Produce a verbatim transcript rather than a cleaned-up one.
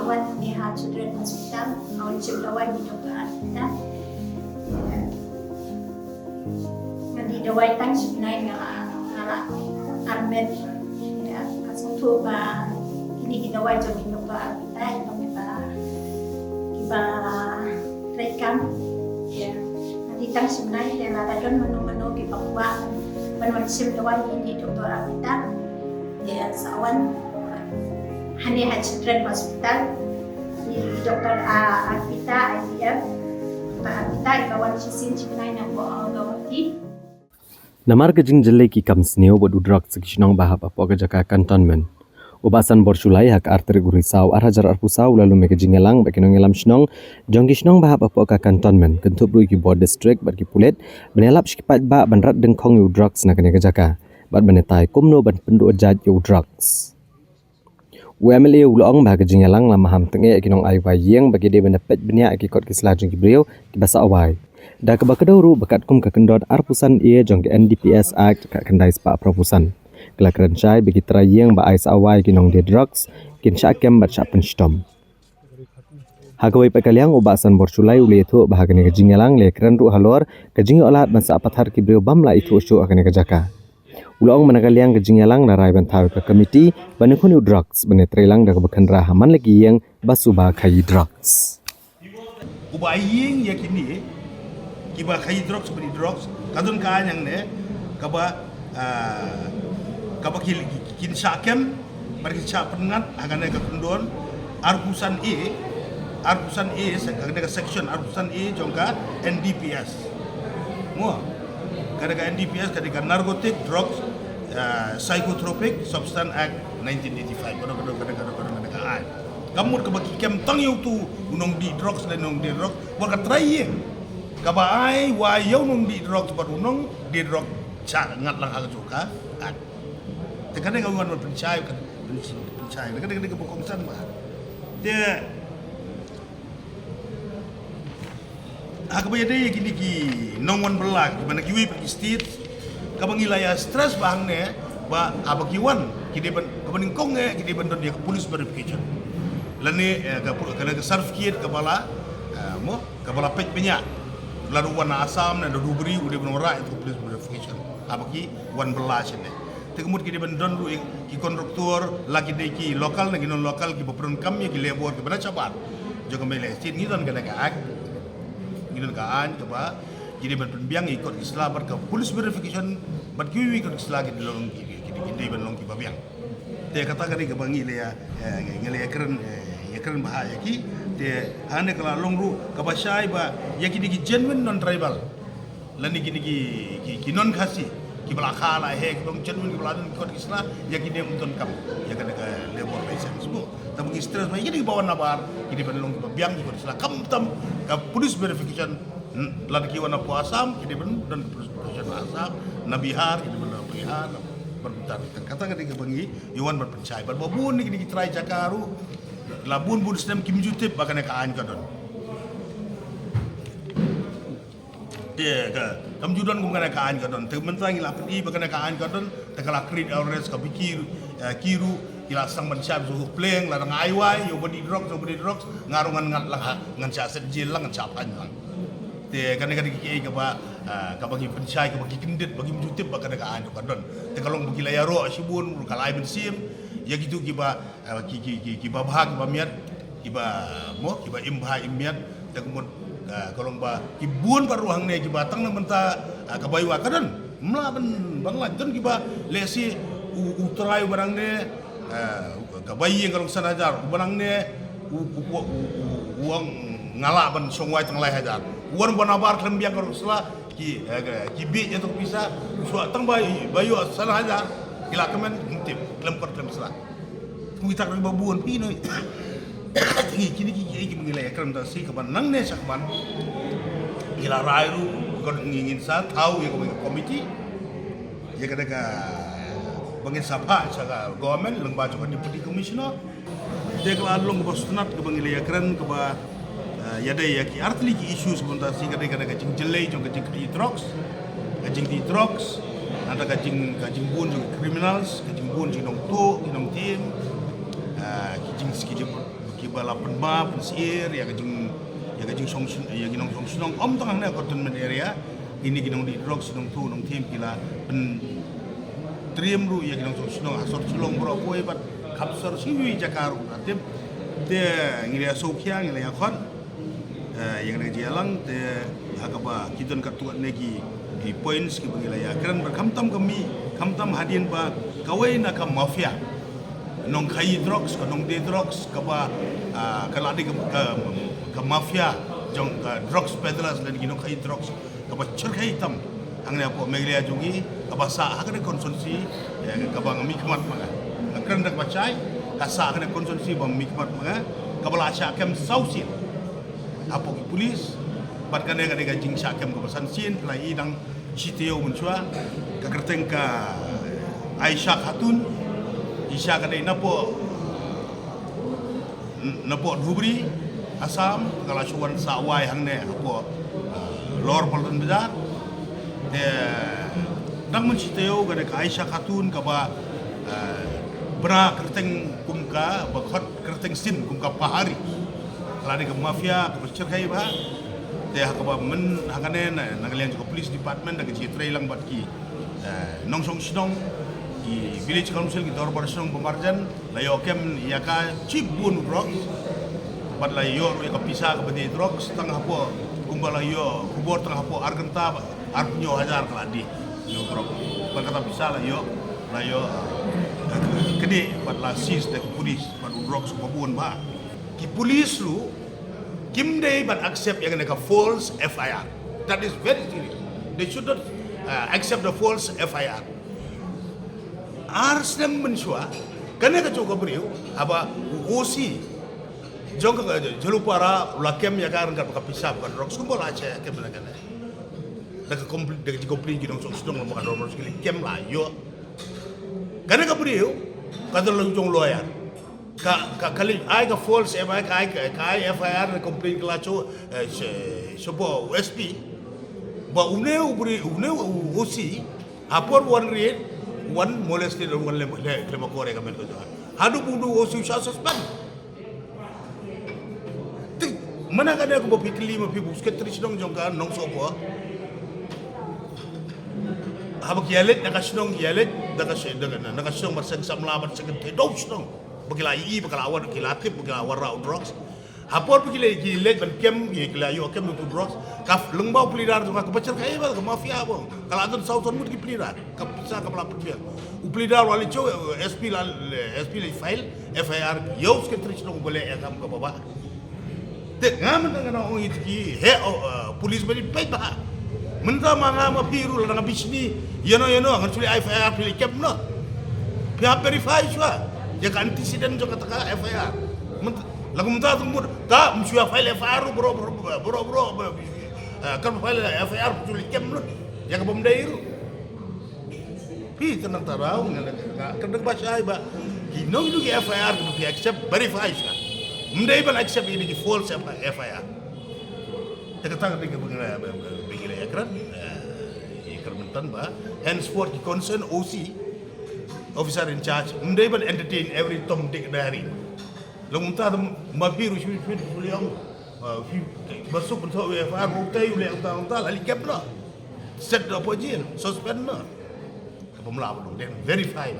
Wan hangne ha Children Hospital, nga wan shim dawai na i Doktor Arpita. Nga dih dawai tang shi bnai, nga la, nga la armet. Ïa, nga sngewthuh ba kine ki dawai jong i Doktor Arpita, i Doktor Arpita kiba treikam. Ïa, nga dih tang shi bnai, te lada don mano mano kiba kwah ban wan shim dawai na i Doktor Arpita, ïa, sa wan hangne ha Children Hospital. I Doktor, ah, Arpita, I V F. Doktor Arpita iba wan shisien shi bnai na Guwahati. Namar ka jingjyllei ki kam sniew bad u drugs ha ki shnong ba hap hapoh ka jaka cantonment, u Bah Sanbor Shullai ha ka ar tarik u Risaw ar hajar arphew saw u la lum ïa ka jingïalang bad ki nongïalam shnong jong ki shnong ba hap hapoh ka cantonment, kynthup ruh ïa ki bor district bad ki pulit, ban ïalap sha ki paidbah ban rat dyngkhong ïa u drugs na kane ka jaka bad ban ïatai kumno ban pynduh jait ïa u drugs. U M L A u la ong ba ha ka jingïalang la maham tyngeh ïa ki nongai wai ïing ba ki dei ban da peit bniah ïa ki kot ki sla jong ki briew kiba sah wai. Da kaba kdew ruh ba katkum ka kyndon arphew san A jong ka N D P S Act, ka khyndai spah arphew san, ka la kren shai ba ki trai ïing ba ai sah wai ïa ki nongdie drugs kin shah kem bad shah pynshitom. Ha kawei pat ka liang, u Bah Sanbor Shullai u la ïathuh ba ha kane ka jingïalang la ïakren ruh halor ka jingïoh lad ban sah pathar ki briew bym lah ithuh shuh ha kane ka jaka. U la ong ba na ka liang ka jingïalang la rai ban thaw ïa ka komiti ban ïakhun ïa u drugs ban ïatreilang da kaba khynra ha man la ki ïing ba suba khaïi drugs. Uba ai ïing ïa kine kiba khaïi drugs, ba die drugs, ka don ka aiñ hangne kaba, ah, kaba ki, ki, kin shah kem bad kin shah pynngat ha kane ka kyndon arphew san A, arphew san A, se-, kane ka section arphew san A jong ka N D P S. Mo, kane ka N D P S, kane ka Narcotic Drugs, ah, Psychotropic Substance Act nineteen eighty-five. Kane, kane, kane, kane, kane ka aiñ. Ka mut kaba ki kem tang ïa utu u nongdie drugs lane u nongdie drugs, wat ka trai ïing kaba ai wai ïa u nongdie drugs bad u nongdie drugs shah ngat lang ha kajuh ka aiñ. Te kane nga wan ban pynshai, ka pynshai, kane, kane kaba kongsan ba. Te ha kaba ïadei ïa kine ki nongwan bylla kiba na kiwei pat ki state, kaba ngi la ïa stress ba hangne ba haba ki wan, ki dei ban, kaba nyngkong eh, ki dei ban don ïa ka police verification. Lane, eh, ka pu-, ka, ka certificate kaba la, eh, mo, kaba la peit bniah. Lada u wan na Assam ne na Dhubri, u dei ban wanrah ïa ka police verification haba ki wan bylla shane. Te ka mut ki dei ban don ruh ïa ki contractor, la ki dei ki local ne ki non local, kiba pyndonkam ïa ki labour kiba na shabar jong ka Meghalaya State. Ngi don kane ka act, ngi don ka aiñ kaba ki dei ban pynbiang ïa ki kot ki sla bad ka police verification bad kiwei kiwei kot ki sla ki dei long ki, ki, ki, ki dei ban long kiba biang. Te kata ka dei kaba ngi la ïa, eh, ngi la ïakren, eh, ïakren bha ïa ki. Te hangne ka la long ruh kaba shai ba ïa ki dei ki genuine non-tribal. Lane kine ki, ki, ki non-Khasi kiba la kha la heh, kiba long genuine, kiba la don ki kot ki sla, ïa kine ym donkam ïa kane ka labour license mo. Tangba ngi stress ba ïa kine kiba wan nabar ki dei ban long kiba biang ki kot ki sla, khamtam ka police verification. Hmm, lada ki wan na Assam ki dei ban don ka police verification na Assam, na Bihar ki dei ban don na Bihar, na, ban, ban, kata ka dei kaba ngi ïa wan ban pynshai bad ba bun kine ki trai jaka ruh, la bun bun snem kim ju tip ba kane ka aiñ ka don. Te ka, kam ju don kum kane ka aiñ ka don. Te mynta ngi la pyni ba kane ka aiñ ka don, te ka la create awareness, ka biki, eh, ki ruh ki la sdang ban shai shuh pleng, la dang ai wai ïa u ba die drugs, ïa u ba die drugs, nga ruh ngan, ngan lah, ngan shah set jail lang, ngan shah fine lang. Te kane ka dei kaei kaba, eh, kaba ngi pynshai, kaba ngi kyndit, ba kim ju tip ba kane ka aiñ ka don. Te ka long ba ki la ïaroh shibun, ka la ai mynsiem ïa kitu kiba, eh, ki, ki, ki, kiba bha, kiba miat, kiba, mo, kiba im bha im miat. Te ka mut, eh, ka long ba ki bun pat ruh hangne kiba tang na mynta, eh, kaba ïoh ka don. Ym lah ban, ban lait, don kiba lehse u, u trai uba nangne, eh, kaba ïeng ka long san hajar, uba nangne u, u, u, u, u ong nga lah ban shong wai tang lai hajar. U wan ba nabar khlem biang ka ruh sla, ki, eh, ki bieit ïa tu ka pisa, shuwa tang ba, ba ïoh san hajar, ki la kmen, kim tip, khlem kot khlem sla. Ngi tak ba bun phi noi. Ngi kine ki, ki, ki, ngi la ïakren da shi kaba nangne sha kaban. Ngi la rai ruh, kon ngi ngin sa thaw ïa ka komiti. Ïa ka da kaba ngin sa phah sha ka government, lyngba jong ka deputy commissioner. Te ka la long kaba sngewtynnat kaba ngi la ïakren kaba, eh, ïadei ïa ki artylli ki issues, kumta shi ka dei ka, ka jingjyllei jong ka jingkhaïi drugs, ka jingdie drugs, nangta ka jing, ka jingbun jong ki criminals, ka jingbun jong ki nongtuh, ki nongthied, eh, ki jing, ki jing, ki ba la pynbha pynsyier ïa ka jing, ïa ka jingshong, ïa ki nongshong shnong, ym tang hangne ha cantonment area. Kine ki nongdih drugs, nongthuh nongthiem ki la pyntriem ruh ïa ki nongshong shnong ha sor Shillong baroh kawei bad khap sor shi jaka ruh, la tip. Te ngi la ïa sngewkhia, ngi la ïa khot, eh, ïa kane ka jingïalang, te ha kaba ki don katto katne ki, ki points kiba ngi la ïa kren bad khamtam ka mih, khamtam hadien ba kawei na ka mafia nongkhaïi drugs, ka nongdie drugs, kaba, ah, ka la dei ka, ka, ka mafia jong ka drugs peddlers lane ki nongkhaïi drugs kaba shyrkhei tam hangne hapoh Meghalaya jong ngi, kaba sah ha kane ka constituency, eh, kaba nga mihkhmat ma nga. Nga kren da kaba shai, ka sah ha kane ka constituency ba mihkhmat ma nga, kaba la shah kem saw sien hapoh ki police. Bad kane ka dei ka jingshah kem kaba san sien, phi la ïohi dang shi taïew mynshuwa, ka kyrteng ka Aisha Khatun, Aisha ka dei napoh, napoh Dhubri, Assam, ka la shu wan sah wai hangne hapoh, eh, Lower Paltan Bazar. Te dang mynshi taïew ka dei ka Aisha Khatun kaba, eh, bna kyrteng kum ka, ba khot kyrteng sien kum ka Pahari. Ka la dei ka mafia kaba shyrkhei bha. Te ha kaba myn, ha kane na, na ka liang jong ka police department da ka jingïatreilang bad ki, eh, nongshong shnong, ki village council, ki dorbar shnong ba marjan, la ïoh kem ïa ka shibun drugs. Bad la ïoh ruh ïa ka pisa kaba die drugs tang hapoh, kumba la ïoh khubor tang hapoh ar kynta ba arphew hynñiew hajar ka la die ïa u drugs. Bad kata pisa la ïoh, la ïoh, eh, knieh bad la seize da ki police bad u drugs uba bun bha. Ki police ruh kim dei ban accept ïa kane ka false F I R. That is very serious. They should not, uh, accept the false F I R. Ar snem mynshuwa, kane ka jong ka briew, haba u O C jong ka Jhalupara u la kem ïa ka ryngkat bad ka pisa bad ka drugs, kumba la shah kem na kane. Da ka compl-, da ka jingcomplain ki nongshong shnong, la ka dorbar shnong ki la kem, la ïoh. Kane ka briew ka don la jong lawyer. Ka, ka, ka leit ai ka false F I R, ka ai, ka, ka ai F I R, ka complain ka la shu, eh, shu, shu ba u S P. Ba une u briew, une u O C, ha por wan raid, wan molested, wan lem, le, lem akor ïa ka met ka jong. Haduh ba u O C u shah suspend. Te mynta ka dei kumba phi kylli ma phi, ba u secretary shnong jong ka Nongsohpha, haba ki ïaleit na ka shnong, ki ïaleit da ka sh-, da ka, na ka shnong bad seng samla bad secretary, da u shnong. Ba ki la ïohi, ba ki la wan, ki la tip, ba ki la wanrah u drugs. Ha por ba ki leit, ki leit ban kem, ki, ki la ïoh kem da u drugs. Ka lyngba u pleader jong ka, kaba shyrkhei bha, ka mafia bha. Ka la don saw san ngut ki pleader. Ka pisa kaba la pynbiang. U pleader u la leit sha, eh, S P la, eh, S P la file F I R ïa u secretary shnong uba leh ïa ka kam kaba bha. Te nga mynta nga nang ong ïa ki, he, oh, eh, police ba dei peit bha. Mynta ma nga ma phi ruh lada nga bishni ïano ïano, ngan shu leit ai F I R, phi leit kem noh. Phi hap verify shuwa ïa ka antecedent jong kata ka F I R. Mynta, la kumta te mut ka, ym shu ïa file F I R ruh, bro, bro, bro, bro, bro, eh, kan file F I R, shu leit kem noh ïa kaba ym dei ruh. Phi te nangta ruh nga, nga, nga kren da kaba shai ba kino kino ki F I R kiba phi accept, verify shuwa. Ym dei ban accept ïa ki false F I R. Te kata ka dei kaba ngi la, ba, ba, ba ngi la ïakren, eh, ïakren mynta ba henceforth ki concerned O C, officer in charge, ym dei ban entertain every Tom, Dick, Harry. Long mynta ma phi ruh shu, shu, shu leh ong, eh, phi ba suk ban thoh F I R, ba utai u leh ong ta, ong ta, la leit kem noh. Set noh hapoh jail, suspend noh. Kaba mlah ba dei, verify.